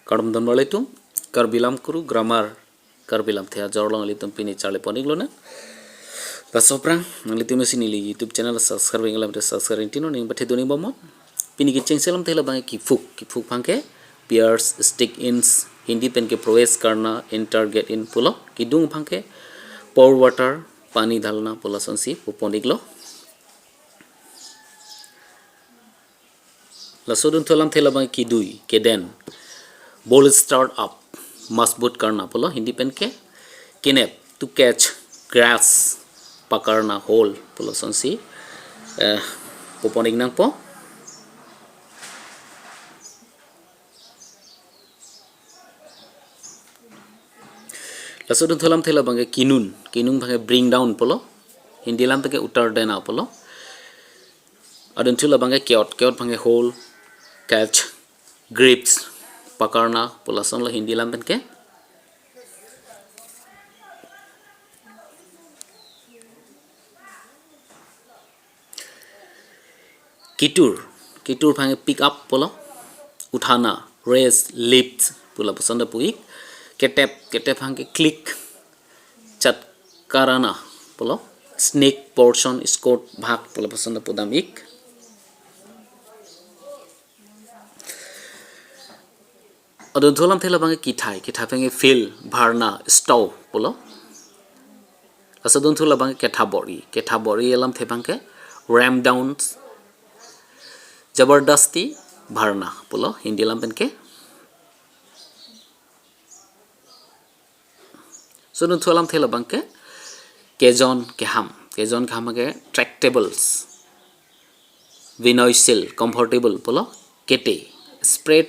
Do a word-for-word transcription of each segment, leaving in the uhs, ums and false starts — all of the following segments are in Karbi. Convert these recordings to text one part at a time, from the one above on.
Kardom don marli atum, Karbi Lam Kuru Grammar Karbi Lamthe ajor along ilitum pini charli pon-ik lonang. Laso aphrang nanglitum si neli YouTube channel subscribe inglam te subscribe ingtino ning pathe dun-ik bomnon. Pini kechengsi alamthe labang ke kiphuk, kiphuk abang ke pierce, stick in, Hindi pen ke प्रवेश करना, enter, get in pulo. Kidung abang ke pour water, पानी डालना pu lasonsi pu pon-iklo. Laso adunthu alamthe labang ke kidui, keden, bolster up, मजबूत करना pulo Hindi pen ke. Kinep, to catch, grasp, पकड़ना, hold pu lasonsi eh, pu pon-ik nangpo. Laso adunthu alamthe labang ke kinun, kinun abang ke bring down pulo, Hindi alam pen ke उतार देना pulo. Adunthu labang ke keot, keot abang ke hold, catch, grasp, पकड़ना pu lasonlo Hindi alam pen ke. Kitur, kitur abang ke pick up pulo, उठाना, raise, lift pu lapuson ta pu-ik. Ketep, ketep abang ke click, चटकाराना pulo, sneak, portion, skirt, भाग pu lapuson ta pudam-ik. Adunthu alamthe labang ke kithai, kithai abang ke fill, भरना, stove pulo. Laso adunthu labang ke kethabor-i, kethabor-i alamthe abang ke ramp down, जबरदस्ती, भरना pulo Hindi alam pen ke. Laso adunthu alamthe labang ke kejon keham, kejon keham abang ke Tractable, विनयशील, comfortable pulo, kete, spread,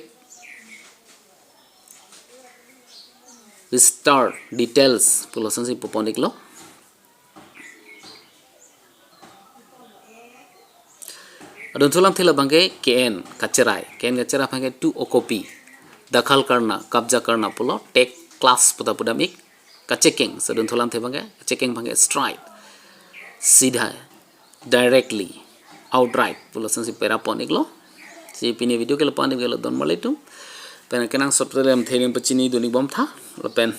विस्तार, details pu lasonsi pu pon-iklo. Adunthu alamthe labang ke ke-en kacherai, ke-en kacherai abang ke to occupy, दखल करना, कब्जा करना pulo, take, clasp pu ta pudam-ik. Kachekeng, laso adunthu alamthe abang ke, kachekeng abang ke straight, सीधा, directly, outright pu lasonsi pera pon-iklo. Si pini video ke lapu-an ke la don marli atum. Pen kenangsot alamthe pen pachini dun-ik bomtha, lapen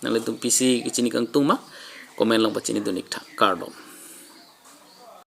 nanglitum pisi kechini kangtung ma comment along pachini dun-ik tha. Kardom.